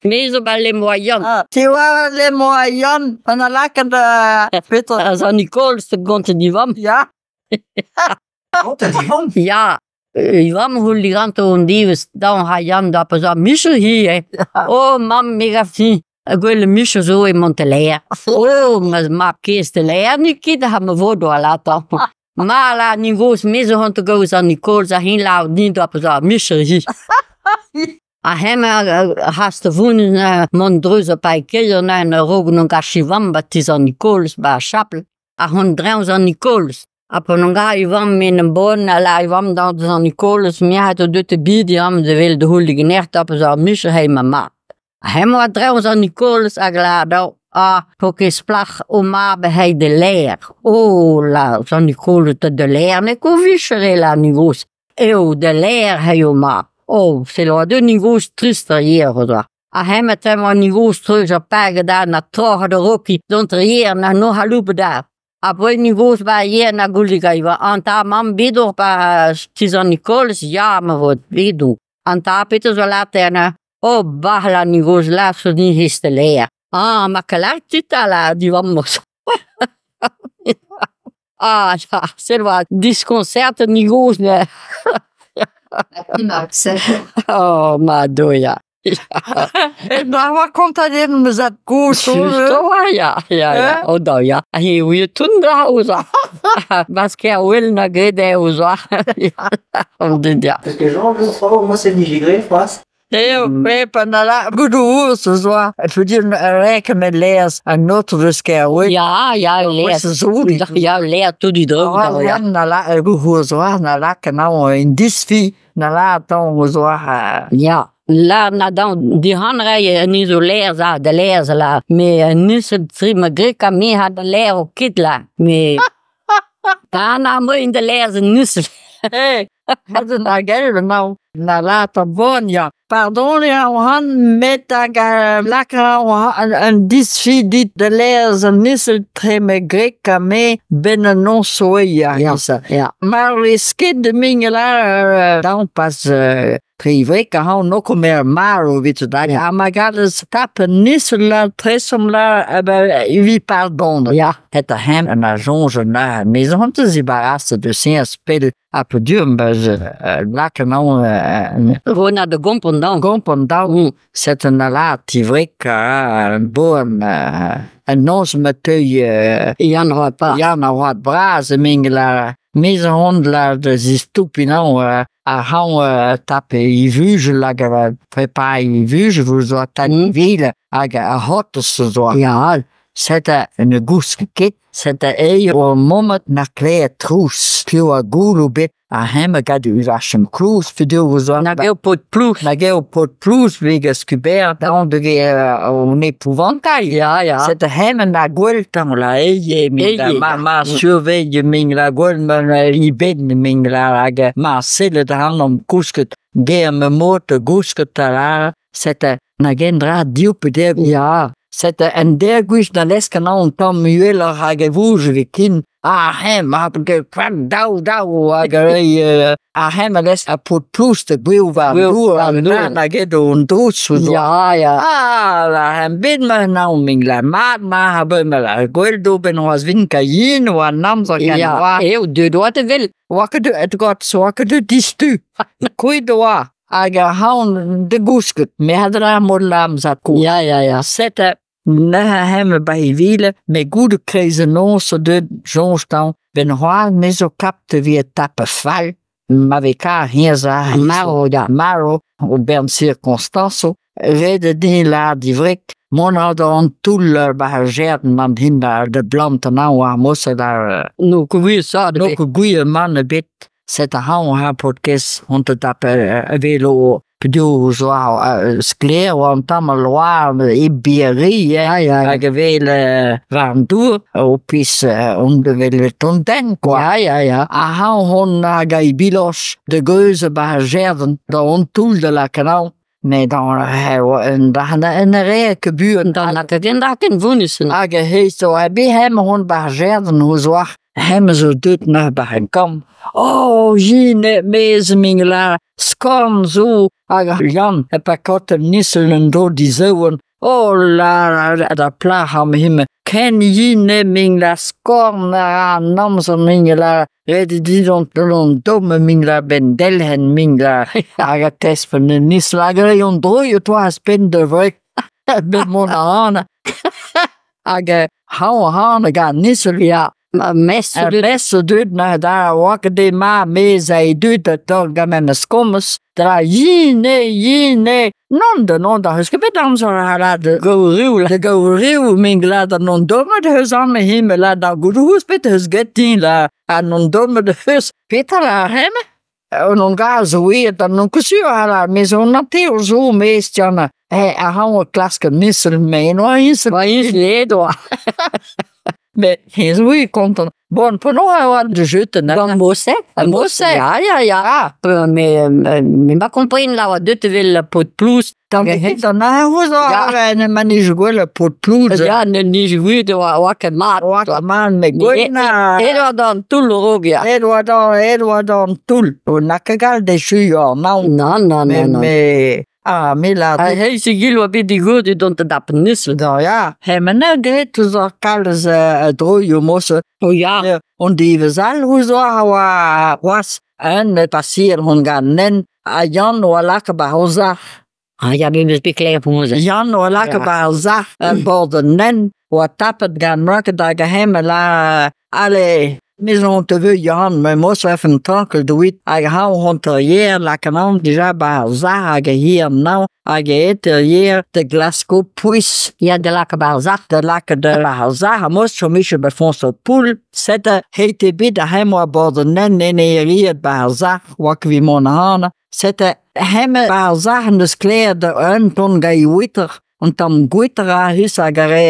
Me zo ba Lemoaian. Ah, te oa Lemoaian, an a lakaat Petra. A Sant-Nikolaz gant di vamm. Ya. Gontet di vamm? Ya, e vamm c'houl diganto an devezh daon ha Yann da peus ar micher hi eh. Oh mamm, me gav din gwell micher zo e Montelair. Oh, ma mab kaezh Telair n'eo ket ha ma vo doa latañ. Ma la ni gozh me zo c'hoant da gaout Sant-Nikolaz ha hin lav din da peus ar micher hi. Ha hemañ a c'hast da vont mont dreuz ar parkeier neuze a-raok n'on gas e vamm 'ba ti Sant-Nikolaz 'ba ar chapel. Ar-c'hont 'dreñv Sant-Nikolaz. Ha pa n'on gas e vamm en em bonn a lâr e vamm da Sant-Nikolaz me a zo deuet da bediñ amañ da welet da c'houll degemer 'ta peus ar micher eo ma mab. Ha hemañ a-dreñv Sant-Nikolaz hag a lâr dezhañ ah paourkaezh plac'h ho mab ec'h ay da laer. Oh la Sant-Nikolaz 'ta da laer n'eo ket o vicher eo lâr ni gozh. Eo da laer eo ho mab. Oh selaou un gozh trist ar yer o doa. Ha hemañ 'ta emañ gozh treuz ar park da na troc'het a-raok dont ar yer na n'o c'haloupat aze. Ha poent gozh 'ba ar yer na goulig an tad mamm bet oc'h 'ba ti Sant-Nikolaz? Ya ma vot bet on. An tad petra zo lâret dezhañ? Oh bah la ni gozh lâr zo din hest da laer. Ah ma ket lâret dit 'ta lâr divamm. Ah ya, sell 'oa diskonsertet ni gozh neuze. Oh ma Doue ya. Da oa kontañ din ma zad-kozh Ya, ya, ya, oh da ya. He ouie tout dra ouzh. Baske a wel na graet eo ouzh. Ya. Parce que Jean, moi c'est nijigré, c'hoazh. Eo, pe na la goudoù ce soir. Je veux dire, rek met laezh an autre deus Kerwin. Ya, ya, laezh. Ya, laezh tout didro. Ya, na la gourzoar na la kanao un disfi na la tañ gourzoar. Ya, la na dañ dihanrei ni zo laezh ha da laezh la. Me nus tri ma grek ha me ha da laezh o ket la. Me da na moin da laezh nus. Hey, na gell now na la ta bon ya. Pardon a han met hag laka un disfi dit de laezh an nisel tre me grek ha me ben an non soe ya. Ya, ya. Mar vez ket de mingela daon pas trivrek a han no komer maro vit da. Ha ma gallez tap nisel la tresom la vi pardon. Ya. Het a hem an a jonge na mais on te zibarrasse de sin spel a pe dur bez laka naon Ro na da gompon daon. gompon daon set an ala tivrek a un boan an noz ma teuy Yann roa pa. Yann a oad bras e ming la mez a hond la de zistoupinan a hañ tap e vuj hag a prepare e vuj vo zo tan vil hag a hot zo. Ya, Set un gousk ket, set eo o moment na kle trous piv a goulou bet a hem a gad u vachem klouz fedur zo. Na geo pot plouz. Na geo pot plouz veg a skuber daon de ge on épouvantail. Ya, ya. Set hem na gwell tamm la eye min la Eye, ma ya. ma surveille min la gwell ma i ben min la hag ma sellet an am kousket ger me mot gousket a la set na gendra diou pe der Ya. Set en dergwich da lesk an an tamm uheloc'h hag e vouj e kin. Ah hem, ha ge kwan daou daou hag a ah hem a les a pot plouz de gwev war Gwev dour war an dour. na get on drouz zo. Ya, ya. Ah, la hem bet ma naon ming la mat ma ha ben ma la gwell do ben oaz vin ka yin oa namzer kan Ya, oa. eo deut oa te vel. Oa ket et got so ket de distu. Kuit oa hag a haon de gousket. Me had ra mod lam zat ko. Ya, ya, ya. Set neuze hem ba e vile, me goude kreiz an noz o deut soñj tañ, ben c'hoaz me zo kap te vi tape fall, ma ve kar hier za Maro, ya. maro, o bern circonstanso, red din la divrek, mon a da an toull ba ar jerden man hin da de blant an an war mosse da No ket sa no ket gwir man ebet set a haon ha podcast hon te tap a velo pedo zo sklaer oa an tamm a loar e bieri Ya, ya. hag a vel war an dour o pis on de vel ton den quoi. Ya, ya, ya. A haon hon hag a i biloch de geuze ba ar jerden da on toull de la kanal. Me dan un da en re ke buan Da na ket den da ken vounus. Hag a heiz zo a be hem hon ba ar jerden ho zoar. Hemañ zo deut neuze 'ba ar gambr. Oh Ginette 'maez min lâr skorn zo hag Yann e pakote nisel en-dro d'e zaouarn. Oh la la da plac'h am hemañ ken yen eo min lâr skorn a ra an amzer min lâr ret eo din dont an domm min lâr 'benn delc'hen min lâr hag a tespenn an nisel hag a reont droioù 'toaz penn da wreg 'benn mont ac'hann hag hañv ac'hann gant an nisel Ya, ma mestr Ar mestr zo deuet neuze da oa ket dezhe ma 'maez e dud da daol gant memes komz da yen eo yen eo nann da nann da 'c'heus ket bet amzer a da Gaourioù da gaourioù min glad an on dommet eus amañ hemañ la da gouzout pet eus ganti la an on dommet eus petra la hemañ an on gaz zo aet an on ket sur a la me zo an hanter zo maez tiana ar c'hañv klask an nisel me noa isel Oa isel oa. Met hennezh eo kontant. Bon, penaos e oa da jeu Gant Mosse. Mosse? Ya, ya, ya. Me ma kompren la oa deut evel paotr plouz. Dan dan Ya. en manij gwell paotr plouz. Ya, ne nij gwit oa oa ket mat. Oa ket mat, met gwell na... Aet oa d'an toull a-raok, ya. Aet oa d'an aet oa d'an toull. O n'a ket gall d'echuiñ an naon. Nann, nann, Me, nann. me, ah, me la... Ha heiz egile oa bet digoret dont da dap nisel. Da ya, hemañ n'eo graet ouzh ar kalz a droioù mosse. O ya. An devezh all ouzh a oa c'hoazh un paseet hon gant nen ha Yann oa lakaet 'ba ar sac'h. Ah ya, me 'meus bet klevet penaos. Yann oa lakaet 'ba ar sac'h bord an hent oa tapet gant Market hag hemañ la ale me zo te veu Yann me mos vefen tranquil doit hag hañ hon yer lakaat an dija 'ba ar sac'h hag hir nañ hag aet yer da glasko pouez. Ya, da lakaat 'ba ar sac'h. Da lakaat da ar sac'h ha mos chom ba foñs ar poull. Sete het ebet ha hemañ a bord an hent en e riet 'ba ar sac'h oa ket evit mont ac'hann. Sete hemañ 'ba ar sac'h en deus sklaer da un ton gant e witr. Un tamm gwitr a hus hag a re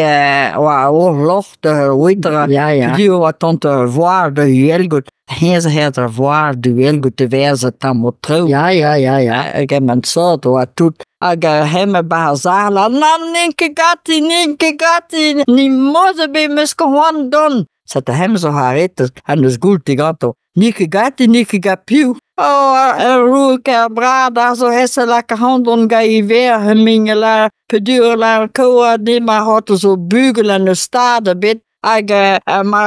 oa hor loc'h da witr. Ya, ya. Di oa tant voar da uhelgout. Hennezh a da voar da uhelgout da vezañ tamm o traoù. Ya, ya, ya, ya. Hag emañ sort oa tout. Hag hemañ 'ba ar sac'h la nann n'int ket ganti, n'int ket ganti, ni moz ebet 'meus ket c'hoant dont. Sete hemañ zo aretet ha neus goulti ganto. N'eo ket ganti, n'eo ket gant piv. Oh, ur roue ker bras da zo hesse lak ac'han dont gant e verc'h min la pedur la koa di ma c'hot zo bugel an eus stad ebet hag ma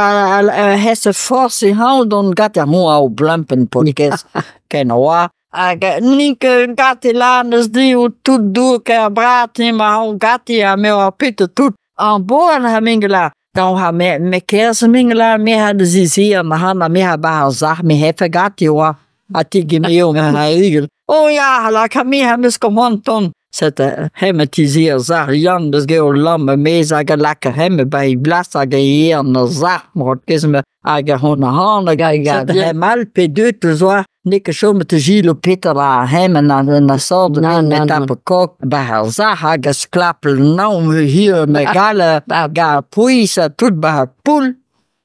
hesse forz e hañ dont gant ar moa o blampen podkez ken oa. Hag n'int ket ganti la neus di o tout dour ker bras ti ma hañ ganti ha me oa pet tout. An boan ha min la Dan ha me me kerzh min la me ha da zizir ma ha ma me ha ba ar sac'h me hefe ganti oa. Ha ti gemeo me ha igel. Oh ya, la ka me ha meus ket c'hoant tont. Sete hemañ tizir sac'h Yann deus geo lamm e-maez hag a laka hemañ ba e blas hag e yer ar sac'h mod ket me hag a hon ac'han hag Hag a sete hemañ all pe deut eus oa n'eo ket chomet da gilo petra la hemañ na na sort Nann, me nann, tap kok ba ar sac'h hag a sklapel naon hir me gall hag ar pouez ha tout ba ar poull.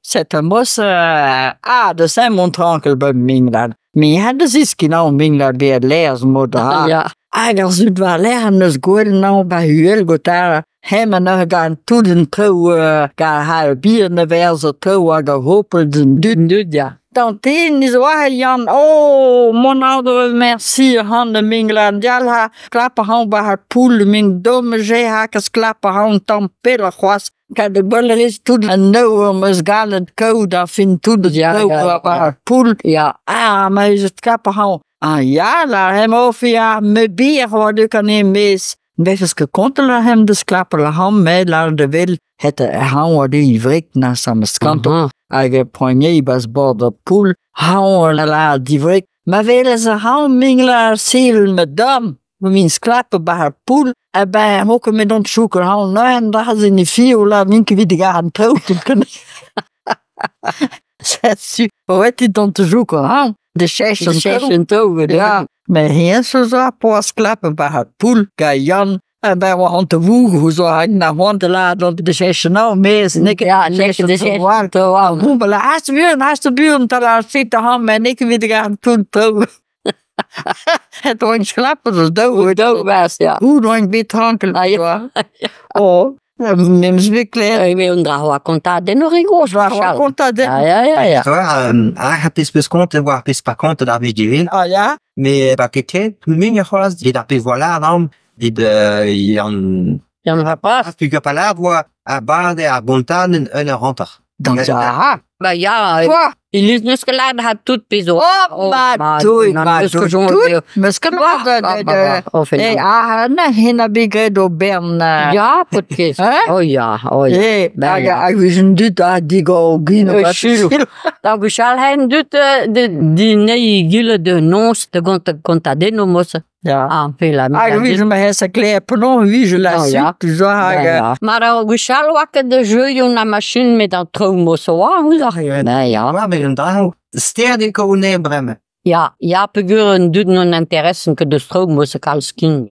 Sete mos ah da sem mon tranquil ba min la. Me ha da ziskin naon min la bet laezh mod ha. Ya. Hag ar zud war-lerc'h an eus gwell naon ba uhel gotar hemañ neuze gant tout an traoù gant ar bihan a verz o traoù hag ar hopel d'an dud. Dud, ya. Dan ten is oa Yann, oh, mon aotrou, merci ac'han da min la dial ha klap ac'han ba ar poull min domm je hag a sklap ac'han tamm pell c'hoazh. Kad de gwell rez tout an neu am eus gallet kaout ar fin tout an Ya, traoù ya, ba ya. ar poull. Ya. Ah, ma eus et klap ac'han. Ah ya, la hem of ya, me bier oa duk an e maez. Vefes ket kontel a hem deus klapel ac'han, me la de wel het ac'han oa du ivrek na sam skanto. Aha. Hag e poignée bas bord ar poull, hañ la divrek. Ma welez a hañ min la sevel me dam, min sklape ba ar poull, a ben ho ket me dont choukel hañ neu'n da in e fio la min ket vit gar an traoù. Setsu, oet dont te zoeken hañ, de chech De an chech traoù. en traoù, Ja, met heen zo zo poa sklappen bij het poel, ga Jan. En bij we aan te woegen, hoe zo hij naar want te laten, de zes nou mees, ik Ja, nikke de zes want Hoe haast de buren, haast de buren, te laten zitten ham en ik weer gaan toen trouwen. Het was klappen, dat dood. Dood was, ja. Hoe dan ik bit hankel. Ah, ja. Oh, Me'm eus bet klevet. E un dra oa kontadenn ur re gozh War gwechall. kontadenn. Ya, ya, ya, ya. War, ar pezh peus kontet war ar pezh pa kontet ar wech diwezhañ. Ah ya? Mais pa ket ket, muioc'h c'hoazh evit ar pezh 'voa lâret amañ, evit an Yann va bras. Peogwir pa lâret 'voa ar bad eo ar gontadenn un eur hanter. Ya. Ba ya, Quoi? Iliz n'eus ket lâret ha tout pezh zo. Oh, ma Doue, ma n'eus ket Doue, soñj tout. dezho. Meus ket Bah, mat bah, bah, bah, oh, E fenn. ah, na hen a bet graet o bern. Ya, paotr-kaezh. Hein? Oh ya, oh ya. E, Ben hag ya. hag vijent dut a digor o gwin. Euh, chilou. Da gwechall hen dut di nei gile de noz de gont kontadennoù mosse. Ya. Ah, pe la Hag vije ma hes a kler penaos vije la Oh, ya. suite, zo hag... Mar ar gwechall oa ket de jeu na machine met an traoù mosse oa, ouzoc'h. Ben ya. War met un dra, ster eo kaout bremañ. Ya, ya peogwir un dud non interessen ket deus traoù mosse kalz kin.